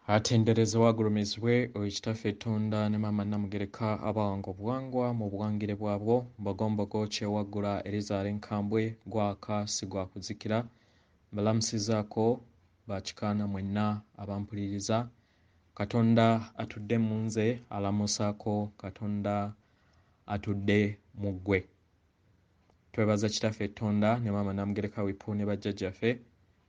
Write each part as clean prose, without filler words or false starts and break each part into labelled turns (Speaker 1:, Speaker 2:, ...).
Speaker 1: Atenderezebwa agulumizibwe oyo Kitaffe Ttonda ne Maama Nnamugereka abawanga obuwangwa mu buwangire bwabwo, Mbogombogo Kyewaggula erizaala enkambwe, gwaka si gwa kuzikira. Mbalamusizaako ba kikaana mwenna abampuliriza. Katonda atudde mu nze alamusaako Katonda atudde mu ggwe. Twebaza Kitaffe Ttonda ne Maama Nnamugereka Wipu ne bajjajjaffe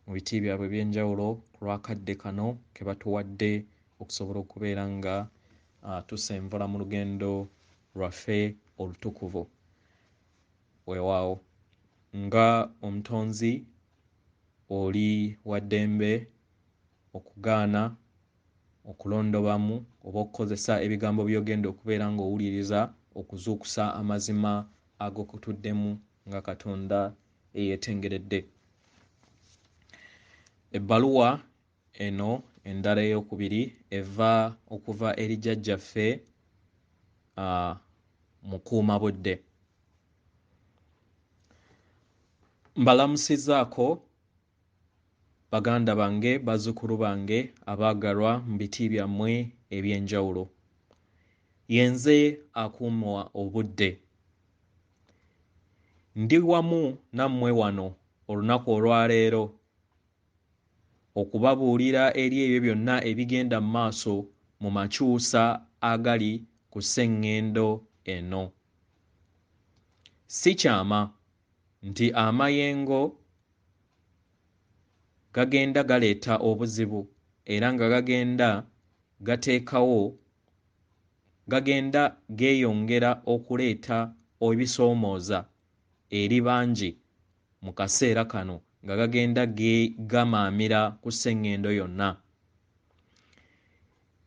Speaker 1: mu biti byabwe eby'enjawulo ku lw'akadde kano ke batuwadde okusobola okubeera nga tusenvula mu lugendo lwaffe olutukuvu. Weewaawo nga omutonzi oli wa ddembe okugaana okulondobamu oba okukozesa ebigambo by'ogenda okubeera ng'owuliriza okuzuukusa amazima ag'okutuddemu nga Katonda eyeetengeredde. Ebbaluwa eno endala ey'okubiri eva okuva eri jjajjaffe Mukuumabudde. Mbalamusizzaako baganda bange, bazzukulu bange abaagalwa mu biti byammwe eby'enjawulo. Yenze akuuma obudde. Ndi wamu nammwe wano olunaku olwaleero okubabuulira eri ebyo byonna ebigenda mu maaso mu makyusa agali ku sseŋŋendo eno. Si kyama nti amayengo gagenda galeeta obuzibu era nga gagenda gateekawo gagenda geeyongera okuleeta ebisoomooza eri bangi mu kaseera kano nga gagenda gamaamira ku sseŋŋendo yonna.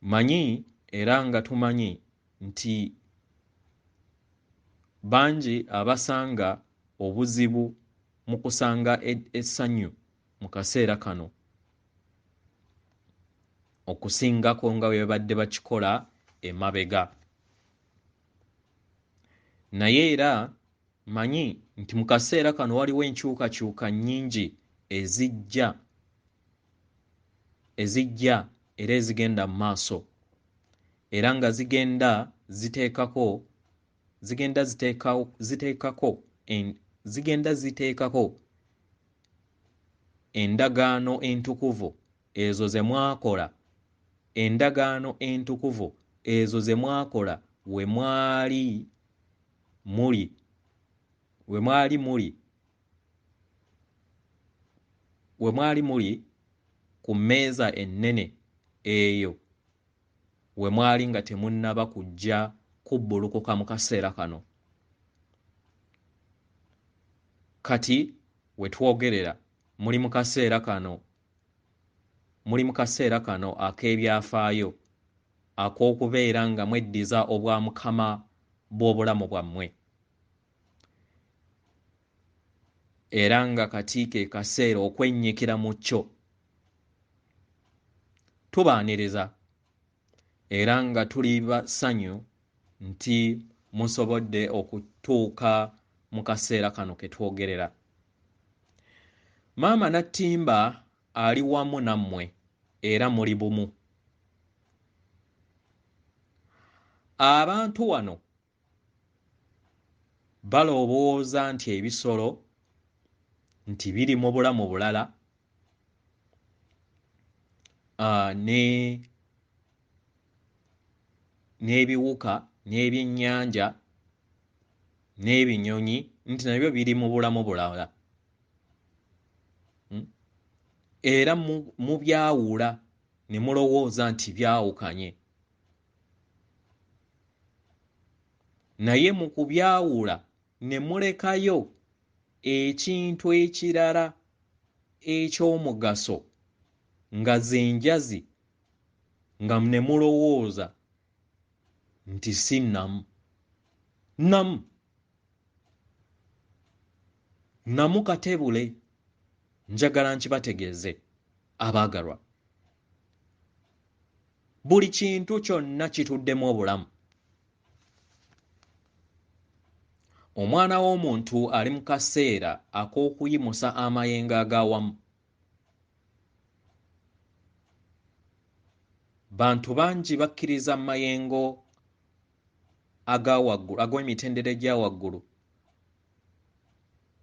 Speaker 1: Mmanyi era nga tumanyi nti bangi abasanga obuzibu mu kusanga essanyu mu kaseera kano okusingako nga bwe babadde bakikola emabega. Naye era mmanyi nti mu kaseera kano waliwo enkyukakyuka nnyingi ezijja era ezigenda mu maaso era nga zigenda ziteekako zigenda ziteekawo ziteekako en, zigenda ziteekako endagaano entukuvu ezo ze mwakola endagaano entukuvu ezo ze mwakola we mwali muli we mwali muli we mwali muli ku mmeeza ennene eyo we mwali nga temunnaba kujja kubbulukuka mu kaseera kano. Kati we twogerera muli mu kaseera kano muli mu kaseera kano ak'ebyafaayo ak'okubeera nga mweddiza obwamukama bw'obulamu bwammwe. Era nga kati ke kaseera okwennyikira mu kyo. Tubaaniriza era nga tuli bassanyu nti musobodde okutuuka mu kaseera kano ke twogerera. Maama Nattimba ali wamu nammwe era muli bumu. Abantu wano balowooza nti ebisolo nti biri mu bulamu bulala ne n'ebiwuka n'ebyennyanja n'ebinyonyi nti nabyo biri mu bulamu bulala. Era mubyawula ne mulowooza nti byawukanye. Naye mu kubyawula ne mulekayo ekintu ekirala eky'omugaso nga z'enjazi nga ne mulowooza nti si nnamu. Nnamu. Nnamu katebule njagala nkibategeeze abaagalwa. Buli kintu kyonna kituddemu obulamu. Omwana w'omuntu ali mu kaseera ak'okuyimusa amayengo ag'awamu. Bantu bangi bakkiriza mu mayengo aga waggulu, ag'emitendera egya waggulu,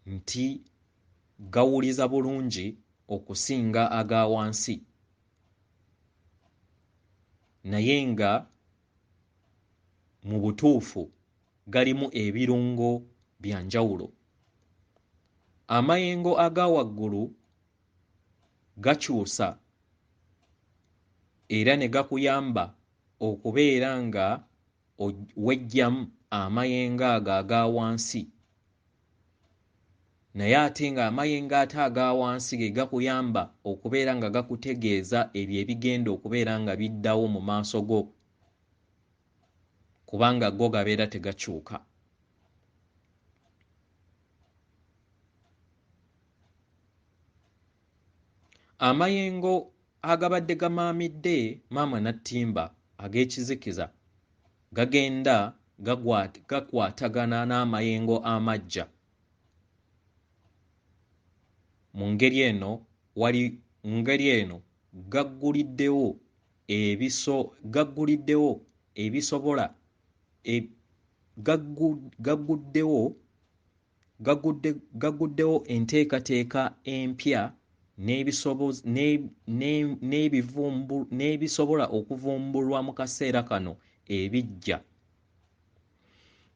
Speaker 1: nti gawuliza bulungi okusinga aga wansi, naye nga mu butuufu galimu ebirungo bya njawulo. Amayengo aga waggulu gakyusa era ne gakuyamba okubeera nga weggyamu amayengo ago aga wansi, naye ate ng'amayengo ate aga wansi ge gakuyamba okubeera nga gakutegeeza ebyo ebigenda okubeera nga biddawo mu maaso go, kubanga go gabeera tegakyuka. Amayengo agabadde gamaamidde maama Nattimba ag'ekizikiza gagenda gakwatagana n'amayengo amaggya. Mu ngeri eno wali mu ngeri eno gagguliddewo ebiso gagguliddewo ebisobola gagguddewo gagguddewo enteekateeka empya n'ebisobola okuvumbulwa mu kaseera kano ebiggya.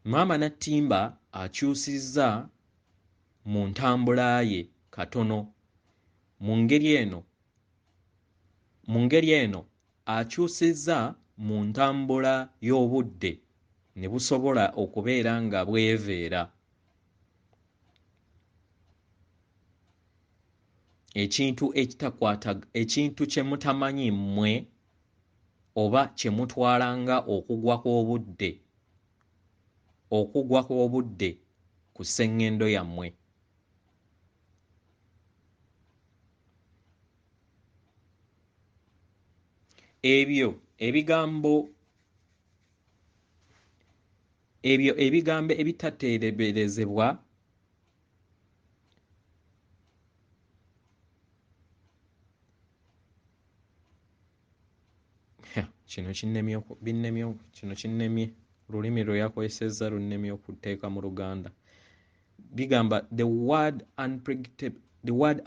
Speaker 1: Maama Nattimba akyusizza mu ntambula ye katono. Mu ngeri eno akyusizza mu ntambula y'obudde ne busobola okubeera nga bweveera. Ekintu ekitakwata, ekintu kye mutamanyi mmwe oba kye mutwala nga okugwa kw'obudde, okugwa kw'obudde ku sseŋŋendo yammwe. Ebyo ebigambo ebyo ebigambo ebitateeberezebwa kino kinnemye binnemye kino kinnemye olulimi lwe yakozesezza lunnemye okuteeka mu Luganda. Bigamba the word unpredictable, the word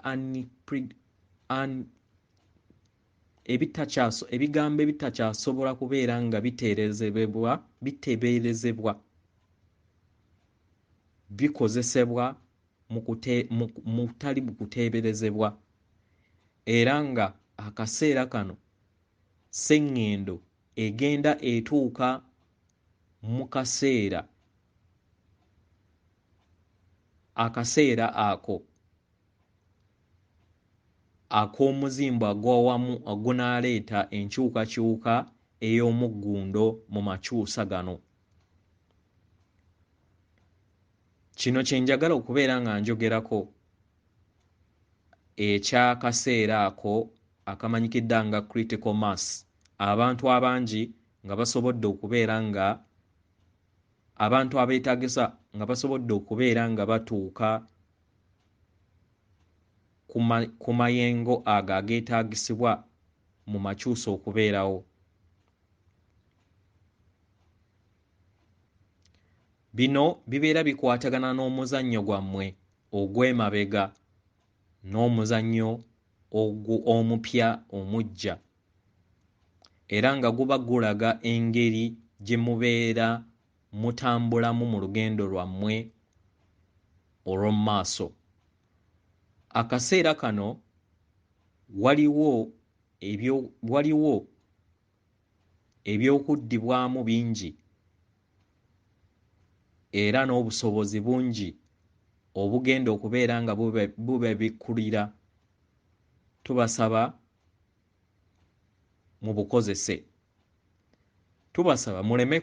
Speaker 1: ebigambo ebitakyasobola kubeera nga biteeberezebwa bikozesebwa mu butali kuteeberezebwa, era nga akaseera kano sseŋŋendo egenda etuuka mu kaseera akaseera ako ak'omuzimbo agw'awamu ogunaaleeta enkyukakyuka ey'omuggundo mu makyusa gano. Kino kye njagala okubeera nga njogerako eky'akaseera ako akamanyikiddwa nga critical mass, abantu abangi nga basobodde okubeera nga abantu abeetaagisa nga basobodde okubeera nga batuuka ku mayengo ago ageetaagisibwa mu makyusa okubeerawo. Bino bibeera bikwatagana n'omuzannyo gwammwe ogw'emabega n'omuzannyo omupya omuggya, era nga guba gulaga engeri gye mubeera mutambulamu mu lugendo lwammwe olw'omu maaso. Akaseera kano waliwo ebyokuddibwamu bingi era n'obusobozi bungi obugenda okubeera nga bubabikkulira. Tubasaba mubukozese. Tubasaba muleme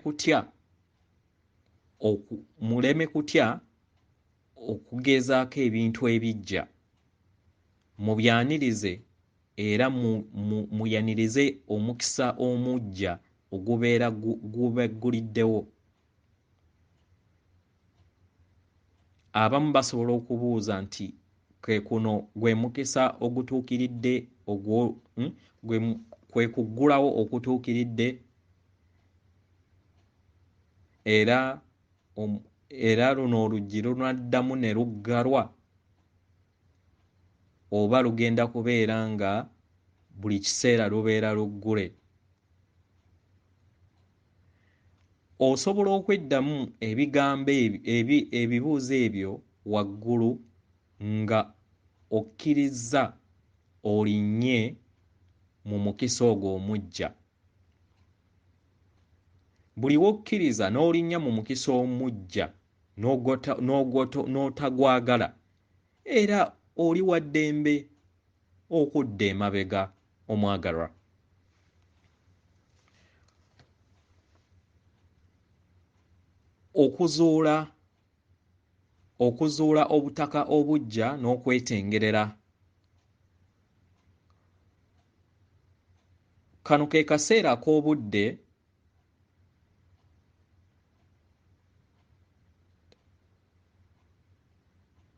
Speaker 1: kutya okugezaako ebintu ebiggya. Mubyanirize era muyanirize omukisa omuggya ogubeera gubagguliddewo. Abamu basobola okubuuza nti ke kuno gwe mukisa ogutuukiridde Kwe kuggulawo okutuukiridde, era luno oluggi lunaddamu ne luggalwa, oba lugenda kubeera nga buli kiseera lubeera luggule? Osobola okweddamu ebigambo ebibuuzo ebyo waggulu nga okkirizza olinnye mu mukisa ogwo omuggya. Buli w'okkiriza n'olinnya mu mukisa omuggya n'otagwagala, era oli wa ddembe okudda emabega omwagalwa. Okuzuula obutaka obuggya n'okwetengerera. Kano ke kaseera ak'obudde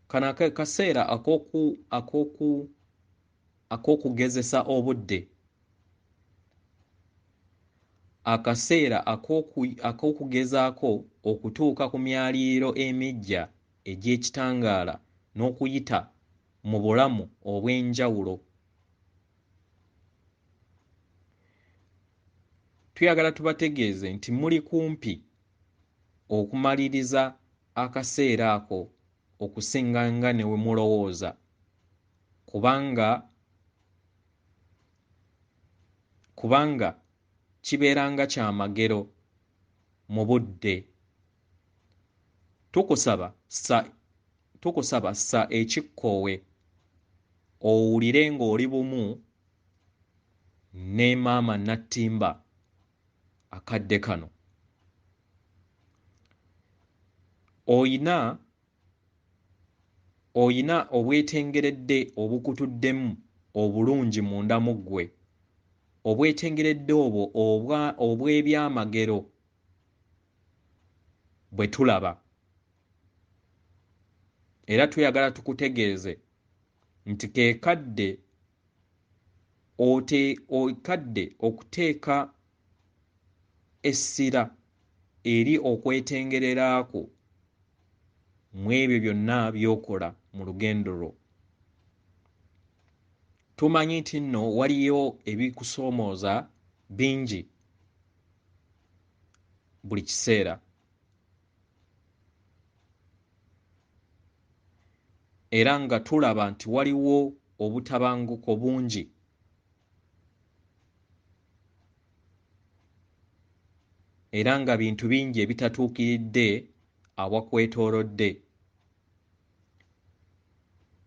Speaker 1: kano ke kaseera ak'okugezesa obudde, akaseera ak'okugezaako okutuuka ku myaliiro emiggya egy'ekitangaala n'okuyita mu bulamu obw'enjawulo. Tuyagala tubategeeze nti muli kumpi okumaliriza akaseera ako okusinga nga ne we mulowooza, kubanga kibeera nga kyamagero mu budde. Tukusaba ssa ekikkoowe owulire ng'oli bumu ne maama Nattimba akadde kano. Oyina obwetengeredde obukutuddemu obulungi munda mu ggwe, obwetengeredde obwo obw'ebyamagero bwe tulaba. Era tuyagala tukutegeeze nti ke kadde okuteeka essira eri okwetengerera kwo mu ebyo byonna by'okola mu lugendo lwo. Tumanyi nti nno waliyo ebikusoomooza bingi buli kiseera, era nga tulaba nti waliwo obutabanguko bungi era nga bintu bingi ebitatuukiridde awakwetoolodde.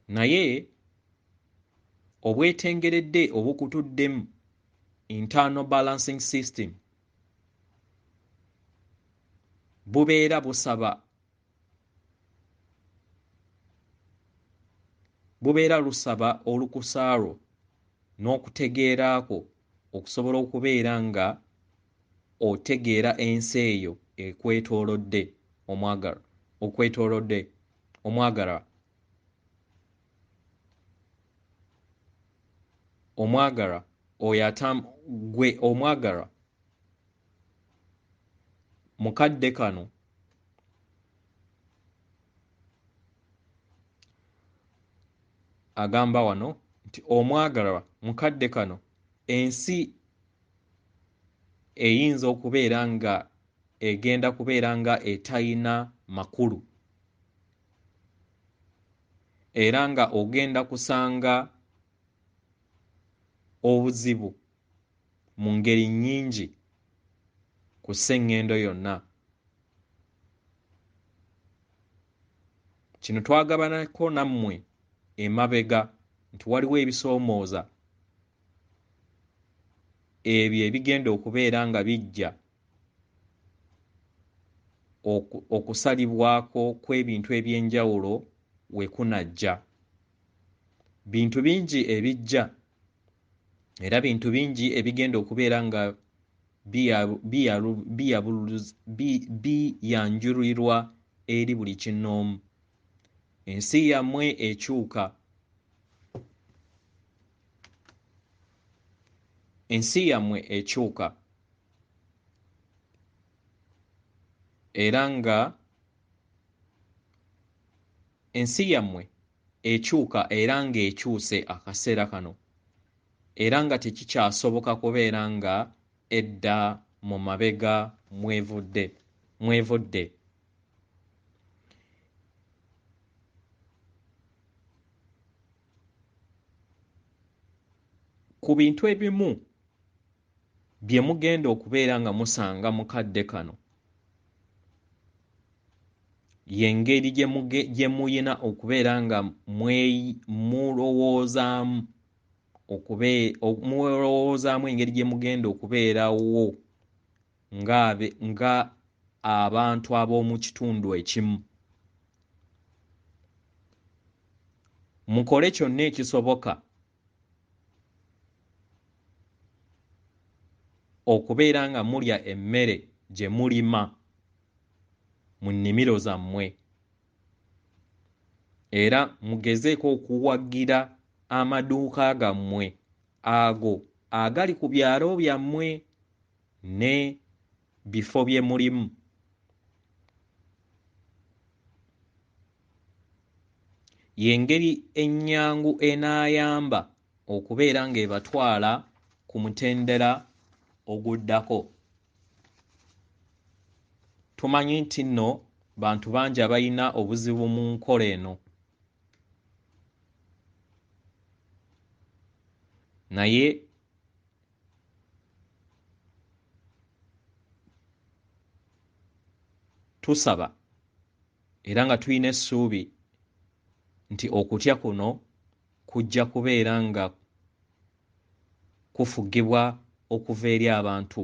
Speaker 1: Naye obwetengeredde obukutuddemu internal balancing system bubeera lusaba olukusa lwo n'okutegeera kwo okusobola okubeera nga otegeera ensi eyo ekwetoolodde omwagalwa. Omwagalwa oyo gwe omwagalwa mu kadde kano agamba wano nti omwagalwa mu kadde kano ensi eyinza okubeera nga egenda kubeera nga etayina makulu, era nga ogenda kusanga obuzibu mu ngeri nnyingi ku ssengendo yonna. Kino twagabanako nammwe emabega nti waliwo ebisoomooza ebyo ebigenda okubeera nga bijja okusalibwako kw'ebintu eby'enjawulo we kunajja. Bintu bingi ebijja era bintu bingi ebigenda okubeera nga biyanjulirwa eri buli kinnoomu. Ensi yammwe ekyuka. Ensi yammwe ekyuka era nga ensi yammwe ekyuka era ng'ekyuse akaseera kano, era nga tekikyasoboka kubeera nga edda mu mabega mwevudde. Ku bintu ebimu bye mugenda okubeera nga musanga mu kadde kano, y'engeri gye muyina okubeera nga mulowoozaamu engeri gye mugenda okubeerawo nga abantu ab'omu kitundu ekimu. Mukole kyonna ekisoboka okubeera nga mulya emmere gye mulima mu nnimiro zammwe, era mugezeeko okuwagira amaduuka gammwe ago agali ku byalo byammwe ne bifo bye mulimu. Y'engeri ennyangu enaayamba okubeera ng'ebatwala ku mutendera oguddako. Tumanyi nti nno bantu bangi abalina obuzibu mu nkola eno, naye tusaba era nga tulina essuubi nti okutya kuno kujja kubeera nga kufugibwa okuva eri abantu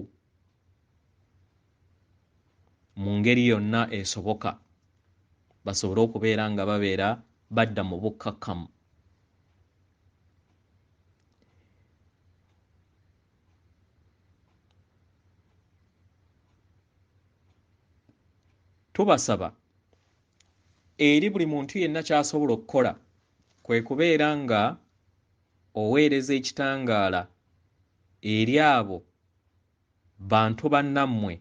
Speaker 1: mu ngeri yonna esoboka, basobole okubeera nga babeera badda mu bukkakkamu. Tubasaba eri buli muntu yenna ky'asobola okukola kwe kubeera nga oweereza ekitangaala eri abo bantu bannammwe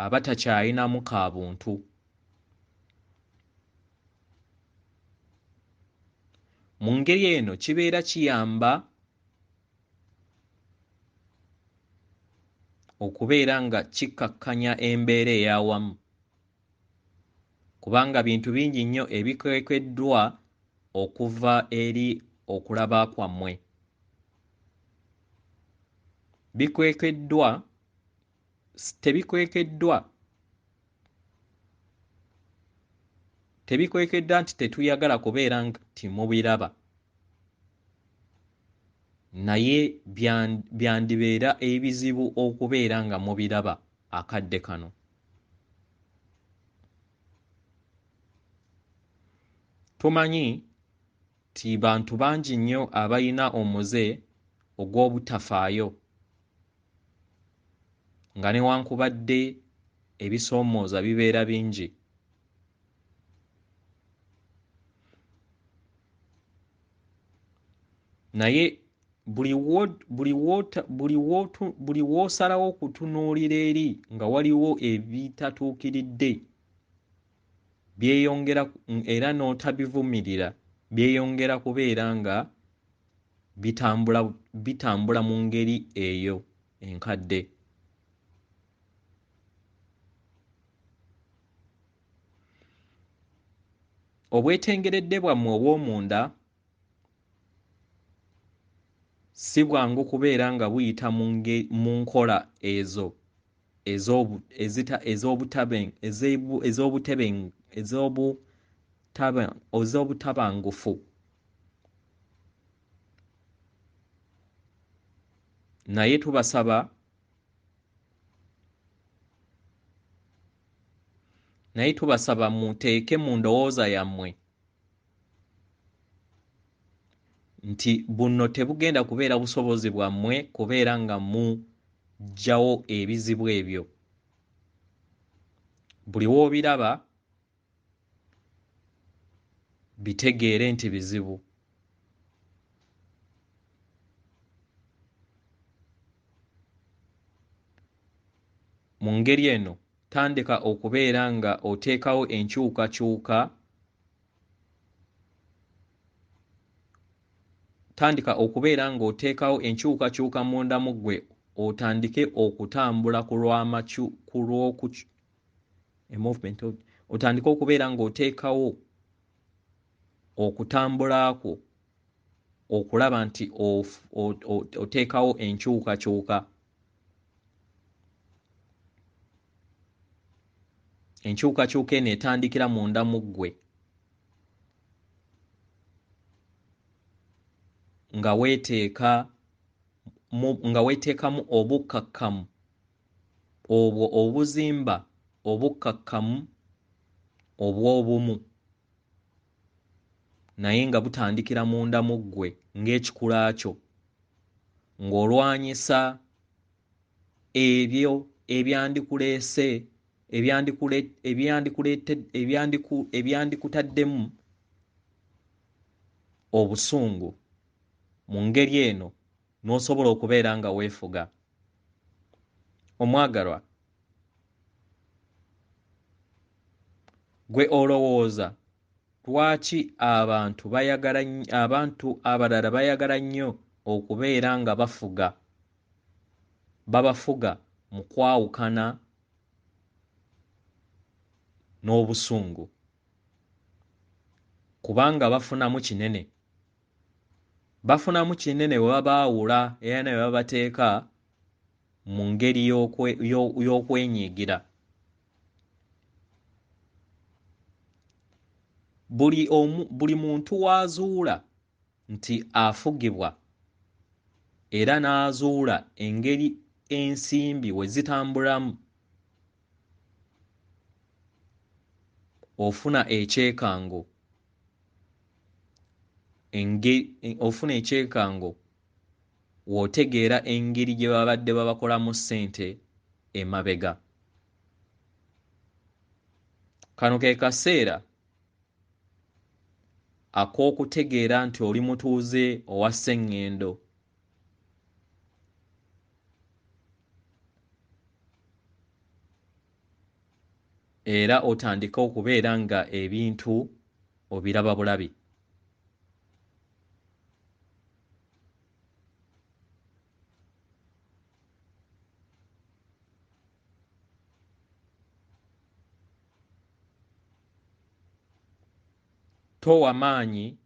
Speaker 1: abatakyayinamu ka buntu. Mu ngeri eno kibeera kiyamba okubeera nga kikkakkanya embeera ey'awamu, kubanga bintu bingi nnyo ebikwekeddwa okuva eri okulaba kwammwe. Bikwekeddwa, tebikwekeddwa nti tetuyagala kubeera nti mubiraba, naye byandibeera ebizibu okubeera nga mubiraba akadde kano. Tumanyi nti bantu bangi nnyo abalina omuze ogw'obutafaayo, nga newankubadde ebisoomooza bibeera bingi. Naye buli w'osalawo okutunuulira eri nga waliwo ebitatuukiridde byeyongera era n'otabivumirira, byeyongera kubeera nga bitambula mu ngeri eyo enkadde. Obwetengeredde bwammwe obw'omunda si bwangu kubeera nga buyita mu nkola ezo ez'obutabangufu. Naye tubasaba muteeke mu ndowooza yammwe nti buno tebugenda kubeera busobozi bwammwe kubeera nga muggyawo ebizibu ebyo. Buli w'obiraba bitegeere nti bizibu. Mu ngeri eno tandika okubeera nga oteekawo enkyukakyuka, tandika okubeera ng'oteekawo enkyukakyuka munda mu ggwe, otandike okutambula ku lw'amakyu ku lw'oku movement, otandike okubeera ng'oteekawo okutambula kwo okulaba nti oteekawo enkyukakyuka. Enkyukakyuka eno etandikira munda mu ggwe nga weeteeka nga weeteekamu obukkakkamu obwo obuzimba obukkakkamu obw'obumu, naye nga butandikira munda mu ggwe ng'ekikula kyo, ng'olwanyisa ebyo ebyandikuleese ebyandikutaddemu obusungu. Mu ngeri eno n'osobola okubeera nga weefuga. Omwagalwa, gwe olowooza lwaki abantu bayagala abantu abalala bayagala nnyo okubeera nga bafuga babafuga mu kwawukana n'obusungu? Kubanga bafunamu kinene, bafunamu kinene bwe babaawula era ne babateeka mu ngeri y'okwenyiigira. Buli muntu w'azuula nti afugibwa era n'azuula engeri ensimbi we zitambulamu, ofuna ekyekango ofuna ekyekango w'otegeera engeri gye babadde babakolamu ssente emabega. Kano ke kaseera ak'okutegeera nti oli mutuuze owa sseŋŋendo. Era otandike okubeera nga ebintu obiraba bulabi. Towa maanyi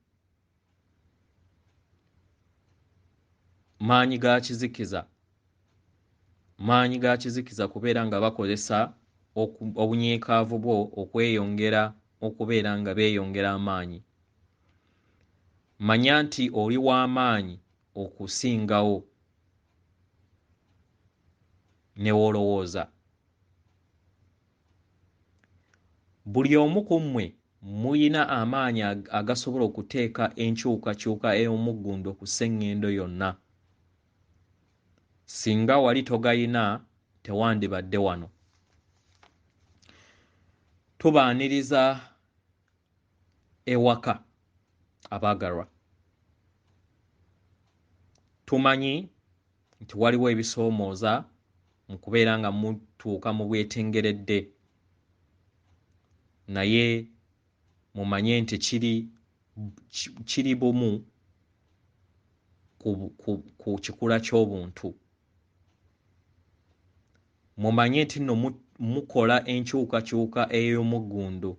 Speaker 1: maanyi ga kizikiza, maanyi ga kizikiza kubeera nga bakozesa obunyiikaavu bwo okweyongera okubeera nga beeyongera amaanyi. Manya nti oli w'amaanyi okusingawo ne w'olowooza. Buli omu ku mmwe muyina amaanyi agasobola okuteeka enkyukakyuka ey'omuggundo ku sseŋŋendo yonna. Singa wali togayina tewandibadde wano. Tubaaniriza ewaka abaagalwa. Tumanyi nti waliwo ebisoomooza mu kubeera nga mutuuka mu bwetengeredde, naye mumanye nti kiri bumu ku kikula ky'obuntu. Mumanye nti nno mukola enkyukakyuka ey'omuggundu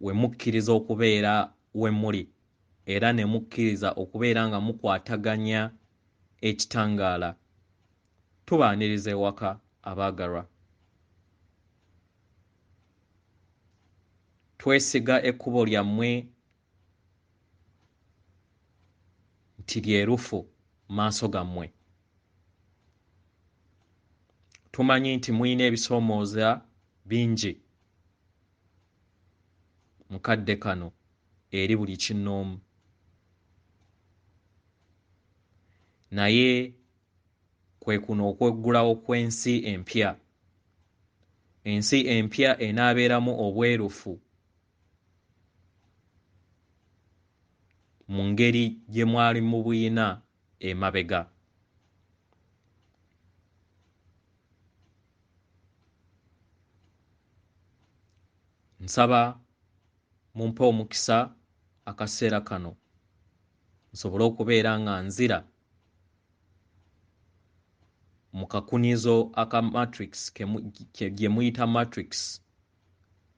Speaker 1: we mukkiriza okubeera we muli era ne mukkiriza okubeera nga mukwataganya ekitangaala. Tubaaniriza ewaka abaagalwa. Twesiga ekkubo lyammwe nti lyerufu maaso gammwe. Tumanyi nti mulina ebisoomooza bingi mu kadde kano eri buli kinnoomu, naye kwe kuno okweggulawo kw'ensi empya. Ensi empya enaabeeramu obwerufu mu ngeri gye mwali mubuyina emabega. Nsaba mumpe omukisa akaseera kano nsobole okubeera nga nzira mu kakunizo aka matrix gye muyita matrix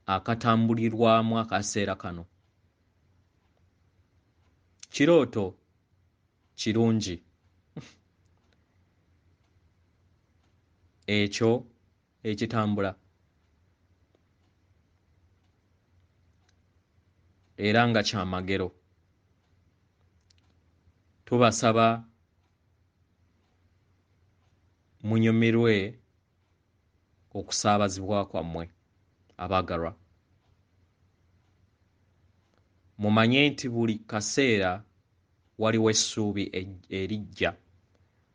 Speaker 1: akatambulirwamu akaseera kano. Kirooto kirungi ekyo ekitambula era nga kyamagero. Tubasaba munyumirwe okusaabazibwa kwammwe abaagalwa. Mumanye nti buli kaseera waliwo essuubi eriggya,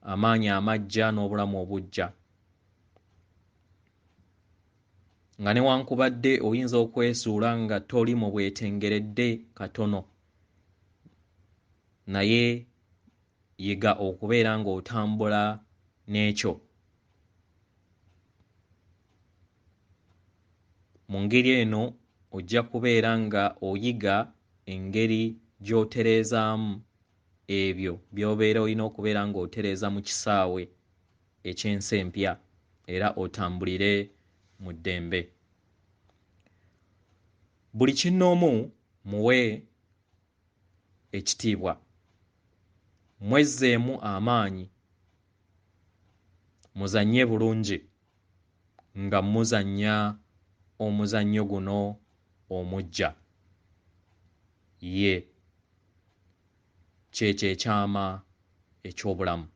Speaker 1: amaanyi amaggya n'obulamu obuggya. Nga newankubadde oyinza okwezuula nga toli mu bwetengeredde katono, naye yiga okubeera ng'otambula n'ekyo. Mu ngeri eno ojja kubeera nga oyiga engeri gy'otereezaamu ebyo by'obeera olina okubeera ng'otereeza mu kisaawe eky'ensi empya era otambulire mu ddembe. Buli kinnoomu muwe ekitiibwa, mwezzeemu amaanyi, muzannye bulungi nga muzannya omuzannyo guno omuggya. Ye kyekyo ekyama eky'obulamu.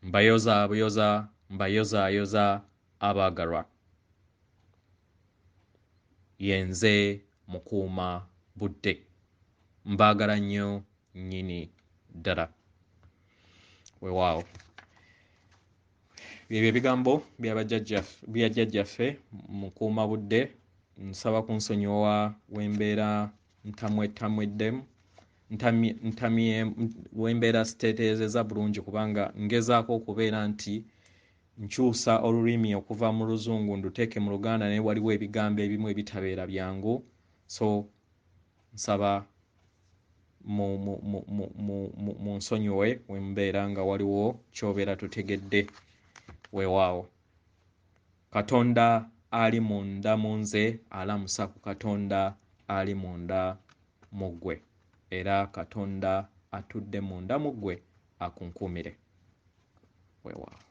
Speaker 1: Mbayozaayoza, mbayozaayoza abaagalwa. Yenze mukuuma budde. Mbaagala nnyo nnyini ddala. Weewaawo. Byebyo ebigambo bya jjajjaffe mukuuma budde. Nsaba kunsonyiwa wembeera ntamwetamweddemu, wembeera siteteezeza bulungi, kubanga ngezaako okubeera nti nkyusa olulimi okuva mu Luzungu nduteeke mu Luganda, naye waliwo ebigambo ebimu ebitabeera byangu. So nsaba mu nsonyiwe wembeera nga waliwo ky'obeera totegedde. Weewaawo. Katonda ali munda mu nze alamusa ku Katonda ali munda mu ggwe, era Katonda atudde munda mu ggwe akunkuumire. Weewaawo.